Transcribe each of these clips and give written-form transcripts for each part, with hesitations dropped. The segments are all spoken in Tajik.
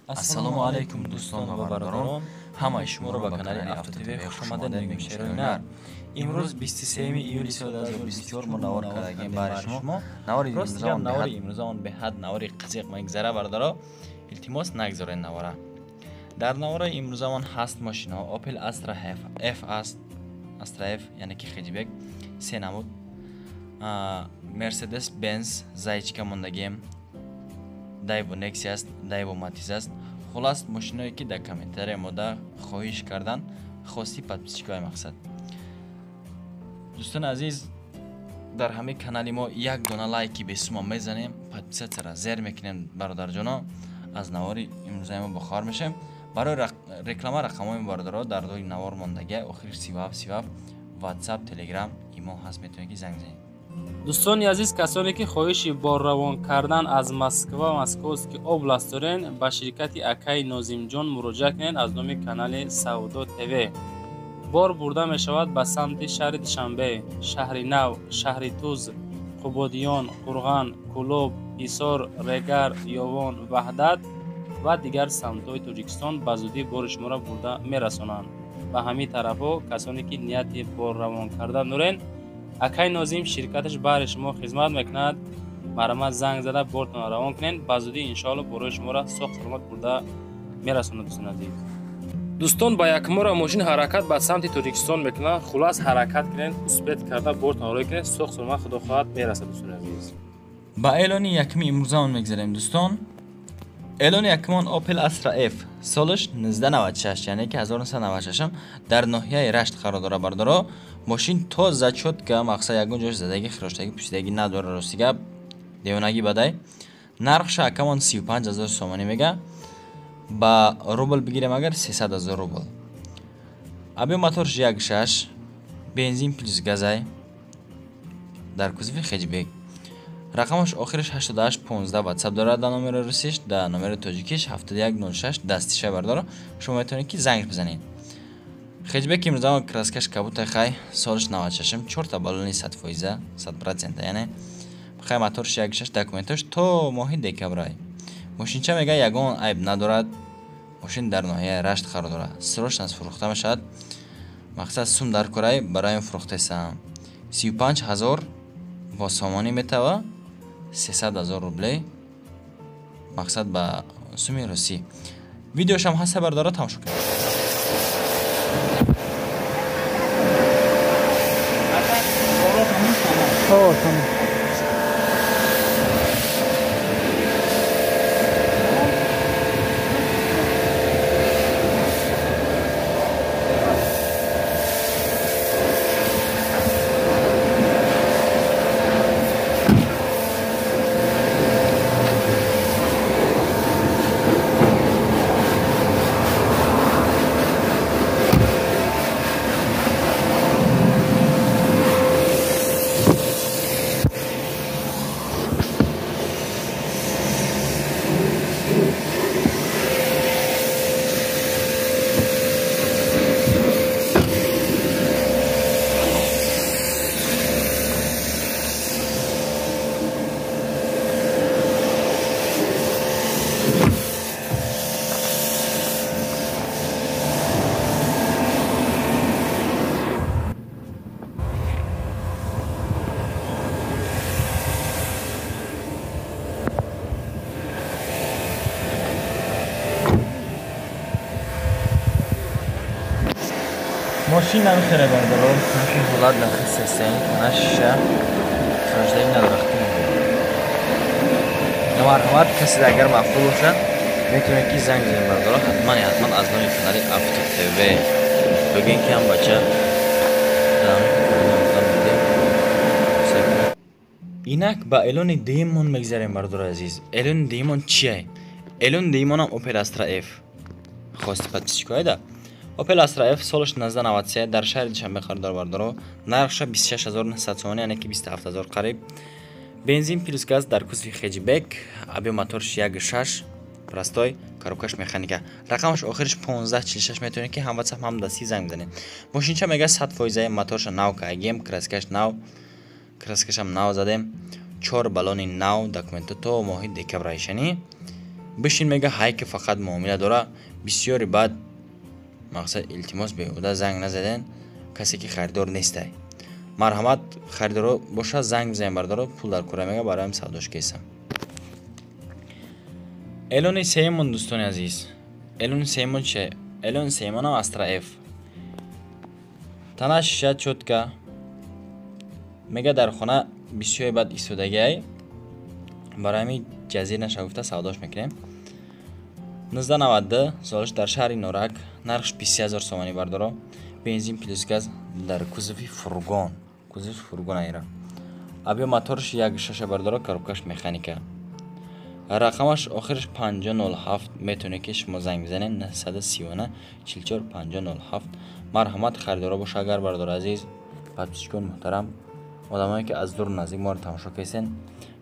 Ассалому алайкум дӯстон ва бародарон, ҳамаи шуморо ба канали Авто ТВ хушомадед мегӯем. Шерои имрӯз 23 июли соли 2024 мо навор кардагем барои шумо. Навори имрӯзамон беҳад навори қызиқ мегзара, бародаро, илтимос нагзоред навора. Дар навораи имрӯзамон ҳаст мошинаҳо Opel Astra F аст, Astra F, яъне ки хеджбек се намуд, Mercedes Benz зайчика мондагем, Daewoo Nexia аст, Daewoo Matiz аст. Хулас, мошиное ки дар комментария мода хоҳиш кардан, хости подписчикои мақсад. Дӯстони азиз, дар ҳамаи канали мо як дона лайки бесума мезанем, подписатсияра зер мекунем, бародарҷоно, аз навори имрӯзаи мо бохабар мешавем. Барои реклама рақамҳои бародаро дар рӯи навор мондагия, охири 37 37, WhatsApp, Telegram, имо ҳаст, метавонед ки занг занед. Дӯстони азиз, касоне ки хоҳиши борравон кардан аз Москва, Московский област дорен, ба ширкати акаи Нозимҷон муроҷиат кунед аз номи канали Савдо ТВ. Бор бурда мешавад ба самти шаҳри Душанбе, шаҳри Нав, шаҳри Туз, Қубодиён, Қурған, Кӯлоб, Ҳисор, Регар, Ёвон, Ваҳдат ва дигар самтҳои Тоҷикистон ба зудӣ бори шуморо бурда мерасонанд. Ба ҳамин тарафҳо касоне ки нияти борравон кардан дорен, акай Нозим ширкаташ баҳри шумо хизмат мекунад. Марҳамат, занг зада бортонро равон кунед, ба зудӣ иншоалло борои шуморо соғ саломат бурда мерасонад. Дӯстони азиз, дӯстон, ба якмора мошин ҳаракат ба самти Тоҷикистон мекунад. Хулас, ҳаракат кунед, успеть карда бортонро рой кунед, соғ саломат худо хоҳад мерасад. Дӯстони азиз, ба эълони якми имрӯзаон мегзарем. Дӯстон, эълони якмон Opel Astra F, солаш 1996, яъне ки 1996, дар ноҳияи Рашт қарор дорад. Бародаро, мошин тоза, чётко, мақсад ягон ҷош задагӣ, хироштагӣ, пӯсидагӣ надорад. Рости гап, девонагӣ бадай. Нархша акамон 35 ҳазор сомонӣ мега, ба рубл бигирем агар 300 ҳазор рубл. Объём моторш 1,6, бензин плюс газай, дар кузови хеджбек. Рақамаш охираш 88 15 WhatsApp дорад дар номери русиш, дар номери тоҷикиш 7106 дастиша. Бардоро, шумо метавонед ки занг бизанед. Хеджбек имрӯза краскаш кабутай, хай, солаш 96, чорта баллони 100 фоиза, 100 процента, яъне хай, моторш 1,6, документош то моҳи декабрай. Мошинча мега ягон айб надорад. Мошин дар ноҳияи Рашт қарор дорад, срочно фурӯхта мешавад. Мақсад сум дар корай, барои фурӯхтесам. 35 ҳазор бо сомонӣ метава 300 ҳазор рублей, мақсад ба суми русӣ. Видеошам ҳаста, бардора, тамошо кунед. Тамом. Мошин намехӯре, бародаро, мошин ҳолат нахисестен, на шиша хироҷдагӣ надорад. Марҳамат, касе агар маъқул бошад, метавонед ки занг занед, бародаро, ҳатман ҳатман аз номи канали Авто ТВ бигӯен ки ҳам бача. Инак ба эълони дуюммон мегзарем, бародари азиз. Эълони дуюммон чие? Эълони дуюммонам Opel Astra F, хости подписчикоеда. Opel Astra F, солаш 1993, дар шаҳри Душанбе қарор дорад, бародаро. Нархша 26900 сомонӣ, яъне ки 27000 қариб. Бензин плюс газ, дар кузови хеджбек, объём моторш 1,6, простой, коробкаш механика. Рақамаш охириш 1546, метавонед ки ҳам WhatsApp, ҳам дастӣ занг бизанед. Мошинча мега 100 фоиза, моторша нав кагем, краскаш нав, краскашам нав задем, чор баллони нав, документо то моҳи декабр айшани. Бишин мега ҳайки фақат муомила дора. Бисёри бад мақсад илтимос беҳуда занг назаден касе ки харидор нестай. Марҳамат харидоро боша занг бизанед бардоро, пул дар кора мега бароям савдош кесам. Эълони сеюмон дӯстони азиз. Эълони сеюмон че? Эълони сеюмонам Astra F. Тана шиша чётка. Мега дар хона бисёри бад истодагиай. Барои ҳамин ҷазир наша гуфта савдош мекунем. 1992 солаш дар шаҳри Норак, нархш 20000 сомонӣ бардоро. Бензин плюс газ дар кузови фургон. Кузови фургон айра. Объем моторш 1.6 бардоро, коробкаш механика. Рақамаш охираш 5007 метавонед ки шумо занг бизанед 939 44 5007. Марҳамат харидоро боша агар бардор азиз, подписчикон муҳтарам, одамое ки аз дур наздик моро тамошо кесен,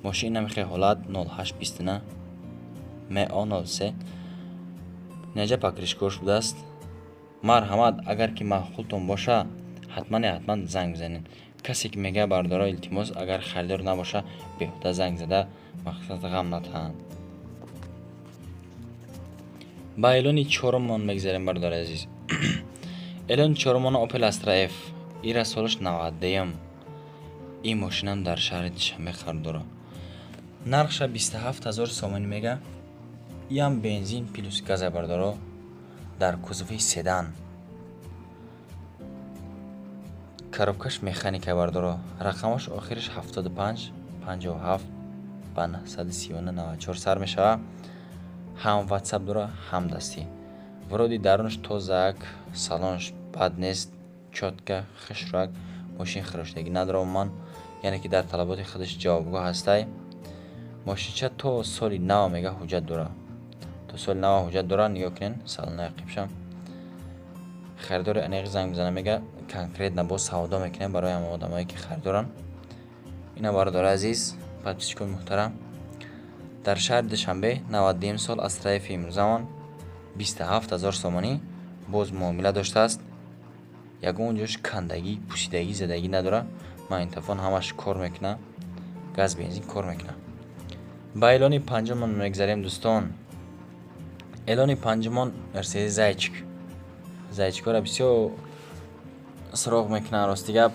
мошин намихе ҳолат 0829 МО 03 неҷа покрышкош будааст. Марҳамат агар ки маъқултон боша, ҳатман занг бизанед. Касе ки мега бардоро илтимос агар харидор набоша, беҳуда занг зада мақсад ғам натаҳанд. Ба эълони чорумон мегзарем бардори азиз. Эълони чорумон Opel Astra F. Ира солаш 92. Ин мошинам дар шаҳри Душанбе қарор дорад. Нархша 27000 сомонӣ мега. Иам бензин плюс газа бардоро дар кузови седан. Коробкаш механика бардоро. Рақамаш охираш 75 57 ба 939 94 сар мешава. Ҳам WhatsApp дора, ҳам дастӣ. Вроди дарунаш тозак, салонаш бад нест, чётка, хушрак, мошин хироштагӣ надора умуман, яъне ки дар талаботи худаш ҷавобгӯ ҳастай. Мошинча то соли нав мега ҳуҷҷат дора. То соли нав ҳуҷҷат дора, нигоҳ кунед, салонаи қибшам. Харидори аниқ занг бизана мега, конкретно боз савдо мекунем барои ҳама одамое ки харидоранд. Ина бародари азиз, подписчикони муҳтарам, дар шаҳри Душанбе 92 сол Astra F имрӯзамон 27000 сомонӣ боз муомила доштааст. Ягон ҷош кандагӣ, пӯсидагӣ, задагӣ надора. Магнитофон ҳамаш кор мекуна, газ бензин кор мекуна. Ба эълони панҷумон мегзарем дӯстон. Эълони панҷумон Mercedes Зайчик. Зайчикҳоро бисёр суроғ мекунанд рости гап.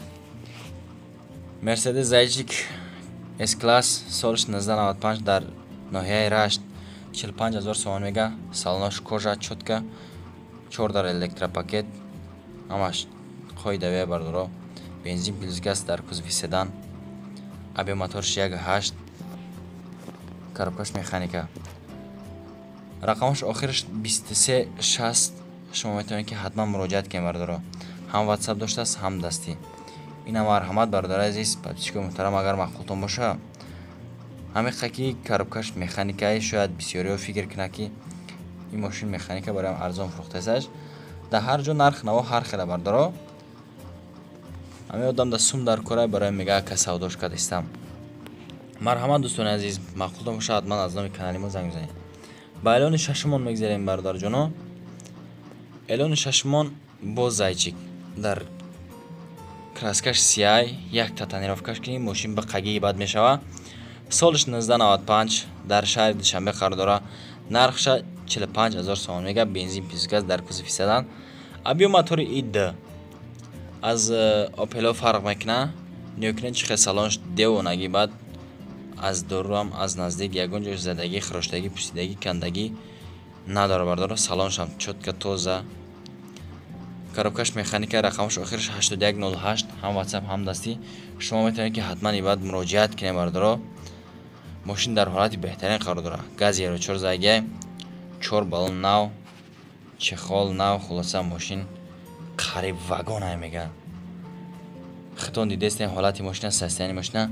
Mercedes Зайчик S-класс солаш 1995 дар ноҳияи Рашт 45000 сомон мега. Салонаш кожа чётка, 4 дар электропакет, ҳамаш қоидавия бардоро. Бензин плюс газ дар кузови седан. Объем моторш 1.8, коробкаш механика. Рақамаш охираш 2360. Шумо метавонед ки ҳатман муроҷиат кунед бардоро. Ҳам WhatsApp доштааст, ҳам дастӣ. Ина марҳамат бародари азиз, подписчикои муҳтарам, агар маъқултон боша, ҳамиқа ки коробкаш механикае, шояд бисёриҳо фикр кунанд ки ин мошин механика бароям арзон фурӯхтаисташ. Дар ҳар ҷо нарх наво ҳар хела бардоро. Ҳамин одам дар сум дар кора бароям мега ака савдош кардистам. Марҳамат дӯстони азиз, маъқултон боша ҳатман аз номи канали мо занг бизанед. Ба эълони шашумон мегзарем бародарҷоно. Эълони шашумон боз Зайчик. Дар краскаш сияй, якта тонировкаш кунӣ мошин ба қагии бад мешава. Солаш 1995 дар шаҳри Душанбе қарор дора. Нархша 45000 сомон мега. Бензин плюс газ дар кузови седан. Объем мотори ID аз Opel фарқ мекуна. Нигоҳ кунед чӣ хел салонаш девонагӣ бад. Аз дурам аз наздик ягон ҷош задагӣ, хироштагӣ, пӯсидагӣ, кандагӣ надора бардора. Салонашам чётка тоза. Коробкаш механика, рақамаш охираш 8108, ҳам WhatsApp ҳам дастӣ. Шумо метавонед ки ҳатман ибад муроҷиат кунед бардоро. Мошин дар ҳолати беҳтарин қарор дорад. Газ 4 задагиай, 4 баллон нав, чехол нав, хулоса мошин қариб вагон ай мега. Худтон дидестен ҳолати мошина, состояние мошина.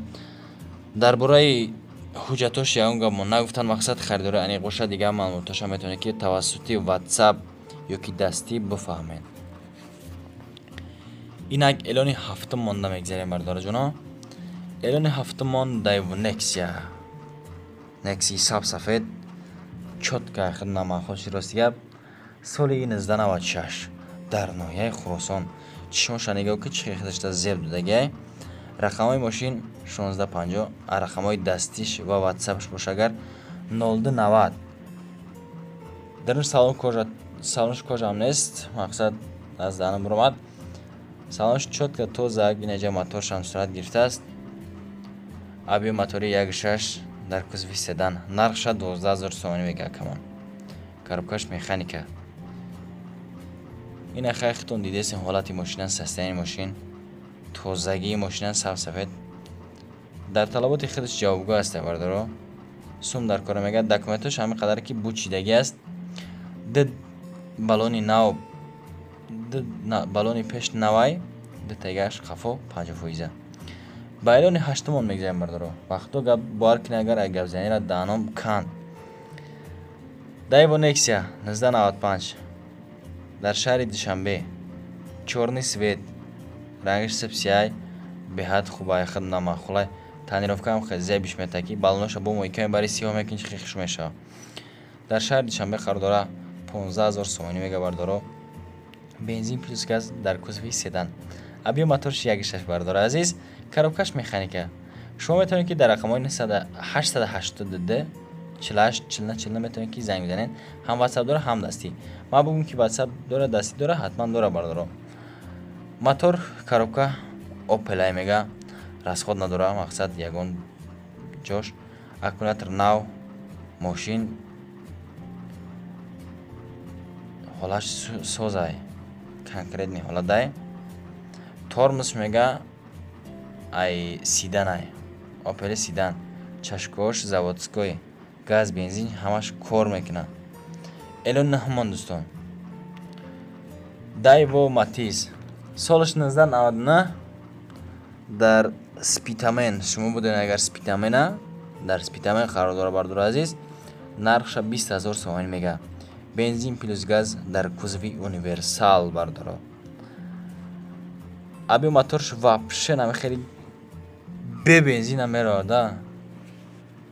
Дар бораи ҳуҷҷатош ягон гап мо нагуфтанд, мақсад харидори аниқ бошад, дигар маълумотоша метавонед ки тавассути WhatsApp ё ки дастӣ бифаҳмед. Инак эълони ҳафтум монда мегзарем бародарҷоно. Эълони ҳафтумон Daewoo Nexia. Nexia саб сафед, чётка худ намахоши рости гап. Соли 1996 дар ноҳияи Хуросон. Чишмоша нигоҳ ки чӣ хел зеб додагиай. Рақамҳои мошин 1650, рақамҳои дастиш ва WhatsAppш боша агар 0290 Дарунш салон кожа, салонш кожа ҳам нест, мақсад аз даҳанам буромад. Салонш чётко тоза, инаҷа моторшам сурат гирифтааст. Объём мотори 1.6 дар кузови седан. Нархша 12 000 сомонӣ мега акамон. Коробкаш механика. Ина хай худтон дидесин ҳолати мошина, состояние мошин, тозагии мошина, сафсафед. Дар талаботи худаш ҷавобгӯ аст, бардоро. Сум дар кора мега, документош ҳамин қадар ки бучидагӣ аст. Ду баллони нав, ду баллони пеш навай, ду тагаш қафо 50%. Ба эълони ҳаштумон мегзарем, бардоро. Вақто гап бовар кунед, агар гапзанира даҳаном канд. Дайво Нексия 1995 дар шаҳри Душанбе, чёрный цвет, рангаш сипсияй, беҳад хубай, худ намаъқулай. Тонировка ҳам хеле зебиш метаҳад, ки баллоноша бо мойка мебари, сиёҳ мекунӣ, хеле хуш мешавад. Дар шаҳри Душанбе қарор дора, 15 000 сомонӣ мега, бардоро. Бензин плюс газ дар кузови седан. Объём моторш 1.6, бардори азиз, коробкаш механика. Шумо метавонед, ки дар рақамҳои 882 48 49 49 метавонед, ки занг бизанед. Ҳам WhatsApp дора, ҳам дастӣ. Ман бугум, ки WhatsApp дора, дастӣ дора, ҳатман дора, бардоро. Мотор, коробка Opel ай мега, расход надора, мақсад ягон ҷош. Аккумулятор нав, мошин ҳолаш созай, конкретный ҳолатдай. Тормоз мега ай седанай, Опели седан, чашкош заводской, газ, бензин ҳамаш кор мекунад. Элон наҳмон, дӯстон. Дайво Матиз солаш 1999 дар Спитамен. Шумо будед агар Спитамена, дар Спитамен қарор дора, бардори азиз. Нархша 20 000 сомонӣ мега. Бензин плюс газ дар кузови универсал, бардоро. Объём моторш вообще нами хеле бе бензина меравад, да?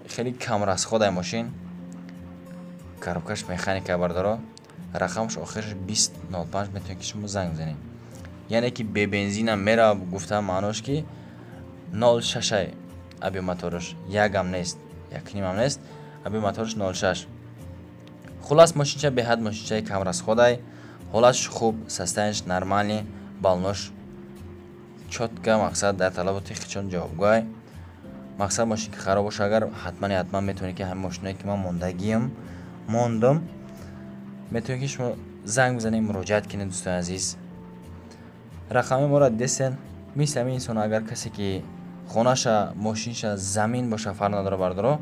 Хеле кам расходай мошин. Коробкаш механика, бардоро. Рақамаш охираш 2005, метавонед, ки шумо занг бизанед. Яъне ки бе бензина меравад гуфтам, маънош ки 0.6 объём мотораш, якам нест, якнимам нест, объём мотораш 0.6. Хулас, мошинча беҳад мошинчаи камрасходай, ҳолатш хуб, состояниеш нормальный, баллонош чётко, мақсад дар талаботи хичон ҷавобгӯай. Мақсад мошин ки хароб боша агар, ҳатман ҳатман метавонед, ки ҳамин мошиное ки ман мондагиам мондам, метавонед, ки шумо занг бизанед, муроҷиат кунед, дӯстони азиз. Рақами моро дидесен, мисли ҳамин инсон, агар касе ки хонаша, мошинша, замин боша, фарқ надора, бардоро,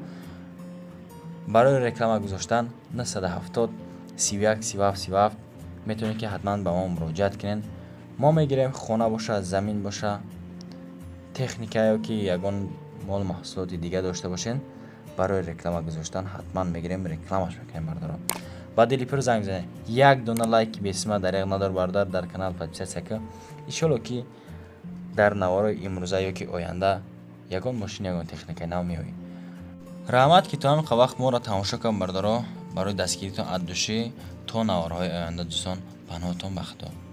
барои реклама гузоштан 970 31 37 37 метавонед, ки ҳатман ба мо муроҷиат кунед. Мо мегирем, хона боша, замин боша, техника ё ки ягон мол маҳсулоти дига дошта бошед, барои реклама гузоштан ҳатман мегирем, рекламаш мекунем, бардоро. Ба дили пур занг бизанед. Як дона лайки бесима дареғ надор, бародар, дар канал подписаться ка. Иншолло, ки дар наворои имрӯза ё ки оянда ягон мошин, ягон техникаи нав меоӣ. Раҳмат, ки то ҳамин вақт моро тамошо кардем, бардоро. Барои дастгиритон от души. То наворҳои оянда, дӯстон, паноҳтон ба Худо.